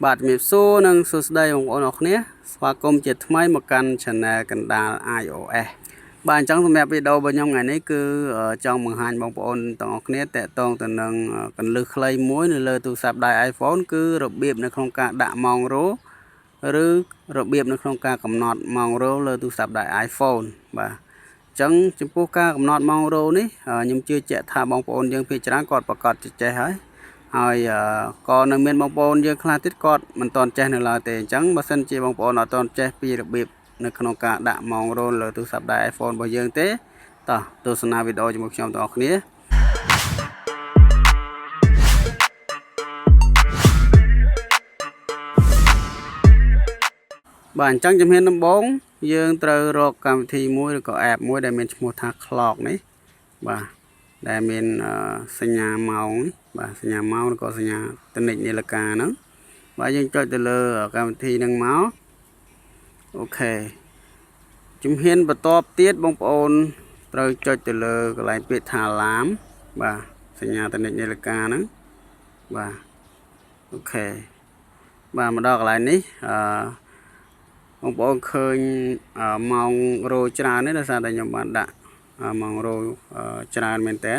បាទជំរាបសួរនិងសួស្តីបងប្អូនអរគ្នាស្វាគមន៍ជាថ្មីមកកាន់ Channel កណ្ដាល iOS បាទអញ្ចឹងសម្រាប់វីដេអូរបស់ខ្ញុំថ្ងៃនេះគឺចង់បង្ហាញបងប្អូនទាំងអស់គ្នាតាក់ទងទៅនឹងកន្លឹះខ្លីមួយនៅលើទូរស័ព្ទដៃ iPhone គឺរបៀបនៅក្នុងការដាក់ម៉ោងរោឬរបៀបនៅក្នុងការកំណត់ម៉ោងរោលើទូរស័ព្ទដៃ iPhone បាទអញ្ចឹងចំពោះការកំណត់ម៉ោងរោនេះខ្ញុំជឿជាក់ថាបងប្អូនយើងភាគច្រើនគាត់ប្រកាសចេះហើយហើយក៏នៅមានបងប្អូនយើងខ្លះទៀតគាត់មិនទាន់ចេះនៅឡើយទេអញ្ចឹងបើសិនជាបងប្អូនអត់ទាន់ចេះពីរបៀបនៅក្នុងការដាក់ម៉ោងរោលើទូរស័ព្ទដៃ iPhone របស់យើងទេតោះទស្សនាវីដេអូជាមួយខ្ញុំទាំងអស់គ្នា បាទអញ្ចឹងជំហានដំបូងយើងត្រូវរកកម្មវិធីមួយឬក៏ app មួយដែលមានឈ្មោះថា Clock នេះបាទដែលមានសញ្ញាម៉ោងនេះបាទសញ្ញាម៉ោងឬក៏សញ្ញាតនិចនាឡិកាហ្នឹងបាទយើងចុចទៅលើកម្មវិធីហ្នឹងមក OK ជំហានបន្ទាប់ទៀតបងប្អូនត្រូវចុចទៅលើកន្លែងពាក្យថា alarm បាទសញ្ញាតនិចនាឡិកាហ្នឹងបាទ OK បាទមកដល់កន្លែងនេះអឺបងប្អូនឃើញម៉ោងរោច្រើននេះដោយសារតែខ្ញុំបានដាក់ម៉ោងរោច្រើនមែនតើ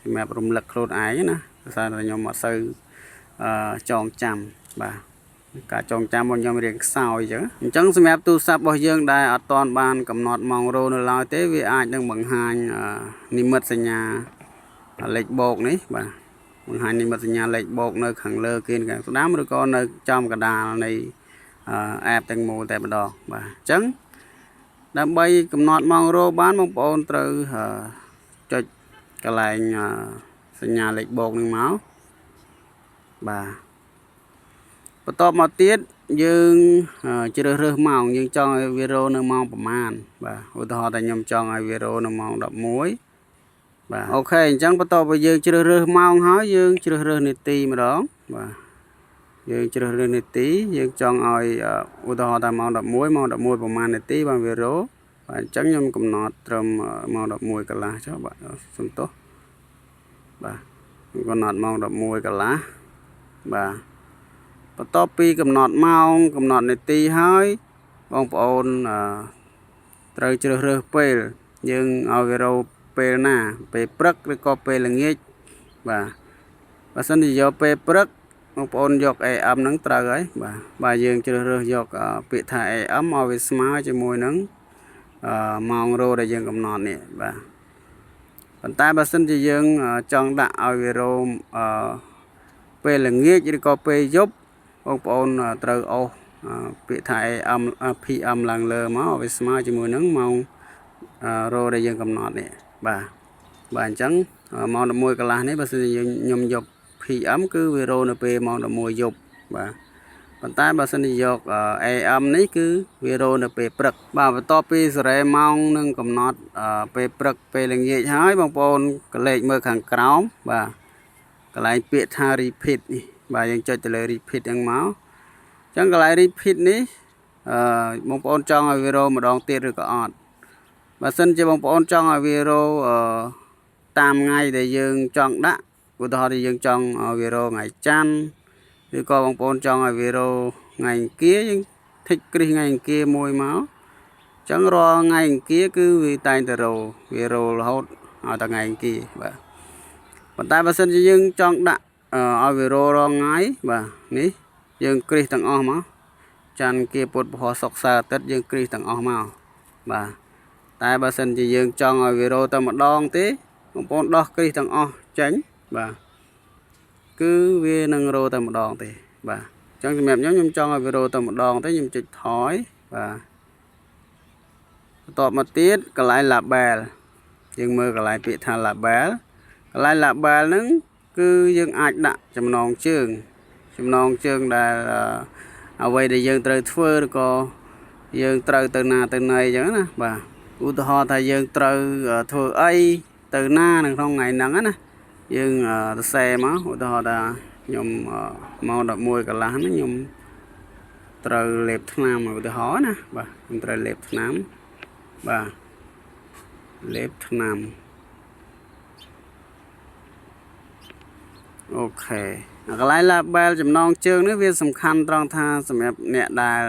សម្រាប់រំលឹកខ្លួនឯងណាដោយសារតែខ្ញុំអត់សូវចងចាំបាទការចងចាំរបស់ខ្ញុំរៀងខ្សោយអញ្ចឹងសម្រាប់ទូរស័ព្ទរបស់យើងដែលអត់ទាន់បានកំណត់ម៉ោងរោនៅឡើយទេវាអាចនឹងបង្ហាញនិមិត្តសញ្ញាលេខបូកនេះបាទបង្ហាញនិមិត្តសញ្ញាលេខបូកនៅខាងលើគេខាងស្ដាំឬក៏នៅចំកណ្ដាលនៃ app ទាំងមូលតែម្ដងបាទអញ្ចឹងដើម្បីកំណត់ម៉ោងរោបានបងប្អូនត្រូវចុចកន្លែងសញ្ញាលេខបូកនឹងមកបាទបន្ទាប់មកទៀតយើងជ្រើសរើសម៉ោងយើងចង់ឲ្យវារោនៅម៉ោងប្រហែលបាទឧទាហរណ៍ថាខ្ញុំចង់ឲ្យវារោនៅម៉ោង11បាទ OK អញ្ចឹងបន្ទាប់ពីយើងជ្រើសរើសម៉ោងហើយយើងជ្រើសរើសនាទីម្ដងបាទយើងជ្រើសរើសនាទីយើងចង់ឲ្យឧទាហរណ៍ថាម៉ោង11ម៉ោង11ប្រហែលនាទីបានវារោបាទអញ្ចឹងខ្ញុំកំណត់ត្រឹមម៉ោង11កន្លះចុះបាទសំទោសបាទខ្ញុំកំណត់ម៉ោង11កន្លះបាទបន្ទាប់ពីកំណត់ម៉ោងកំណត់នាទីហើយបងប្អូនត្រូវជ្រើសរើសពេលយើងឲ្យវារោពេលណាពេលព្រឹកឬក៏ពេលល្ងាចបាទបើសិនជាយកពេលព្រឹកបងប្អូនយក AM ហ្នឹងត្រូវហើយបាទបាទយើងជ្រើសរើសយកពាក្យថា AM ឲ្យវាស្មើជាមួយនឹងម៉ោងរោដែលយើងកំណត់នេះបាទប៉ុន្តែបើសិនជាយើងចង់ដាក់ឲ្យវារោពេលល្ងាចឬក៏ពេលយប់បងប្អូនត្រូវអូសពាក្យថា AM PM ឡើងលើមកឲ្យវាស្មើជាមួយនឹងម៉ោងរោដែលយើងកំណត់នេះបាទបាទអញ្ចឹងម៉ោង11កន្លះនេះបើសិនជាយើងខ្ញុំយក PM គឺវារោនៅពេលម៉ោង11យប់បាទប៉ុន្តែបើសិនជាយក AM នេះគឺវារោនៅពេលព្រឹកបាទបន្ទាប់ពីសេរីម៉ោងនឹងកំណត់ពេលព្រឹកពេលល្ងាចហើយបងប្អូនកលេចមើលខាងក្រោមបាទកន្លែងពាក្យថា repeat នេះបាទយើងចុចទៅលើ repeat ហ្នឹងមកអញ្ចឹងកន្លែង repeat នេះអឺបងប្អូនចង់ឲ្យវារោម្ដងទៀតឬក៏អត់បើសិនជាបងប្អូនចង់ឲ្យវារោអឺតាមថ្ងៃដែលយើងចង់ដាក់ឧទាហរណ៍ថាយើងចង់ឲ្យវារោថ្ងៃច័ន្ទឬក៏បងប្អូនចង់ឲ្យវារោថ្ងៃអង្គារយើង tick គ្រីសថ្ងៃអង្គារមួយមកអញ្ចឹងរាល់ថ្ងៃអង្គារគឺវាតែងតែរោវារោរហូតឲ្យតែថ្ងៃអង្គារបាទប៉ុន្តែបើសិនជាយើងចង់ដាក់ឲ្យវារោរាល់ថ្ងៃបាទនេះយើងគ្រីសទាំងអស់មកច័ន្ទអង្គារពុធពហុសុក្រសៅរ៍អាទិត្យយើងគ្រីសទាំងអស់មកបាទតែបើសិនជាយើងចង់ឲ្យវារោតែម្ដងទេបងប្អូនដោះគ្រីសទាំងអស់ចេញបាទគឺវានឹងរោតែម្ដងទេបាទអញ្ចឹងសម្រាប់ខ្ញុំខ្ញុំចង់ឲ្យវារោតែម្ដងទេខ្ញុំចុចថយបាទបន្ទាប់មកទៀតកន្លែង label យើងមើលកន្លែងពាក្យថា label កន្លែង label ហ្នឹងគឺយើងអាចដាក់ចំណងជើងចំណងជើងដែលអ្វីដែលយើងត្រូវធ្វើឬក៏យើងត្រូវទៅណាទៅណីអញ្ចឹងណាបាទឧទាហរណ៍ថាយើងត្រូវធ្វើអីទៅណានៅក្នុងថ្ងៃហ្នឹងណាយើងសរសេរមកឧទាហរណ៍ថាខ្ញុំម៉ោង11កន្លះហ្នឹងខ្ញុំត្រូវលេបថ្នាំឧទាហរណ៍ណាបាទខ្ញុំត្រូវលេបថ្នាំបាទលេបថ្នាំ OK កន្លែង label ចំណងជើងនេះវាសំខាន់ត្រង់ថាសម្រាប់អ្នកដែល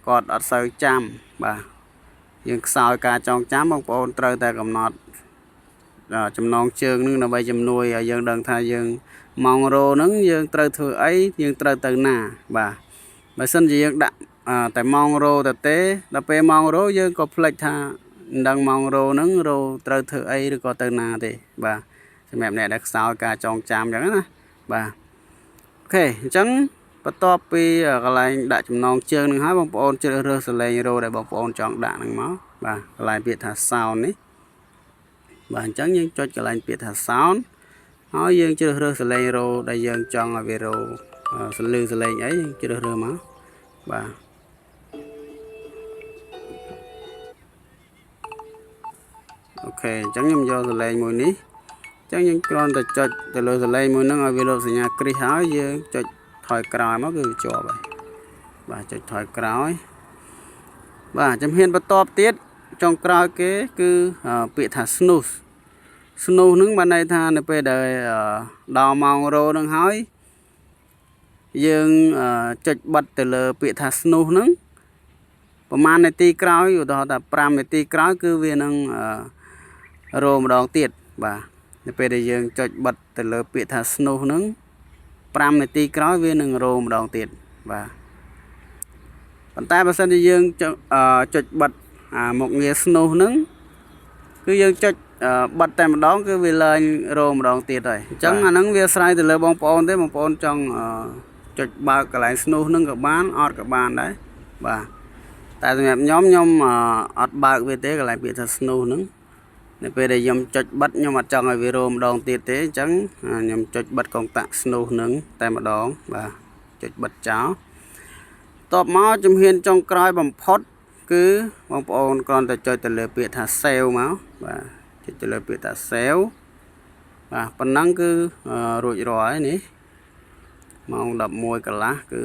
គាត់អត់សូវចាំបាទយើងខ្សោយការចងចាំបងប្អូនត្រូវតែកំណត់ចំណងជើងនឹងដើម្បីជំនួយឲ្យយើងដឹងថាយើងម៉ោងរោហ្នឹងយើងត្រូវធ្វើអីយើងត្រូវទៅណាបាទបើសិនជាយើងដាក់តែម៉ោងរោទៅទេដល់ពេលម៉ោងរោយើងក៏ភ្លេចថាមិនដឹងម៉ោងរោហ្នឹងរោត្រូវធ្វើអីឬក៏ទៅណាទេបាទសម្រាប់អ្នកដែលខ្សោយការចងចាំអញ្ចឹងណាបាទ OK អញ្ចឹងបន្ទាប់ពីកន្លែងដាក់ចំណងជើងនឹងហើយបងប្អូនជ្រើសរើសសំឡេងរោដែលបងប្អូនចង់ដាក់នឹងមកបាទកន្លែងពាក្យថា sound នេះបាទអញ្ចឹងយើងចុចកន្លែងពាក្យថា sound ហើយយើងជ្រើសរើសសំឡេងរោដែលយើងចង់ឲ្យវារោសលឺសំឡេងអីយើងជ្រើសរើសមកបាទ OK អញ្ចឹងខ្ញុំយកសំឡេងមួយនេះអញ្ចឹងយើងគ្រាន់តែចុចទៅលើសំឡេងមួយហ្នឹងឲ្យវាលោតសញ្ញាគ្រីសហើយយើងចុចថយក្រោយមកគឺវាជាប់ហើយបាទចុចថយក្រោយបាទជំហានបន្ទាប់ទៀតចុងក្រោយគេគឺពាក្យថា snooze snooze ហ្នឹងបានន័យថានៅពេលដែលដល់ម៉ោងរោនឹងហើយយើងចុចបិទទៅលើពាក្យថា snooze ហ្នឹងប្រហែលនាទីក្រោយឧទាហរណ៍ថា5នាទីក្រោយគឺវានឹងរោម្ដងទៀតបាទនៅពេលដែលយើងចុចបិទទៅលើពាក្យថា snooze ហ្នឹង5នាទីក្រោយវានឹងរោម្ដងទៀតបាទប៉ុន្តែបើសិនជាយើងចុចបិទអាមុខងារ snooze ហ្នឹងគឺយើងចុចបិទតែម្ដងគឺវាលែងរោម្ដងទៀតហើយអញ្ចឹងអាហ្នឹងវាអាស្រ័យទៅលើបងប្អូនទេបងប្អូនចង់ចុចបើកកន្លែង snooze ហ្នឹងក៏បានអត់ក៏បានដែរបាទតែសម្រាប់ខ្ញុំខ្ញុំអត់បើកវាទេកន្លែងពាក្យថា snooze ហ្នឹងនៅពេលដែលខ្ញុំចុចបិទខ្ញុំអត់ចង់ឲ្យវារោម្ដងទៀតទេអញ្ចឹងខ្ញុំចុចបិទកុងតាក់ snooze ហ្នឹងតែម្ដងបាទចុចបិទចោលតបមកជំហានចុងក្រោយបំផុតគឺបងប្អូនគ្រាន់តែចុចទៅលើពាក្យថា save មកបាទចុចទៅលើពាក្យថា save បាទប៉ុណ្ណឹងគឺរួចរាល់ហើយនេះម៉ោង11កន្លះគឺ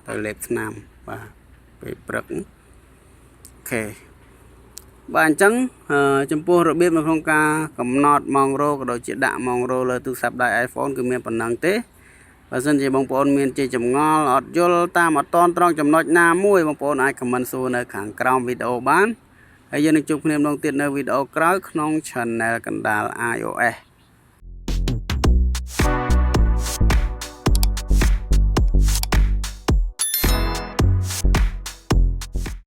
ទៅលេបថ្នាំបាទពេលព្រឹក OK បាទអញ្ចឹងចំពោះរបៀបនៅក្នុងការកំណត់ម៉ោងរោក៏ដូចជាដាក់ម៉ោងរោលើទូរស័ព្ទដៃ iPhone គឺមានប៉ុណ្ណឹងទេបើសិនជាបងប្អូនមានជាចម្ងល់អត់យល់តាមអត់តន់ត្រង់ចំណុចណាមួយបងប្អូនអាច comment សួរនៅខាងក្រោមវីដេអូបានហើយយើងនឹងជួបគ្នាម្ដងទៀតនៅវីដេអូក្រោយក្នុង Channel កណ្ដាល iOS។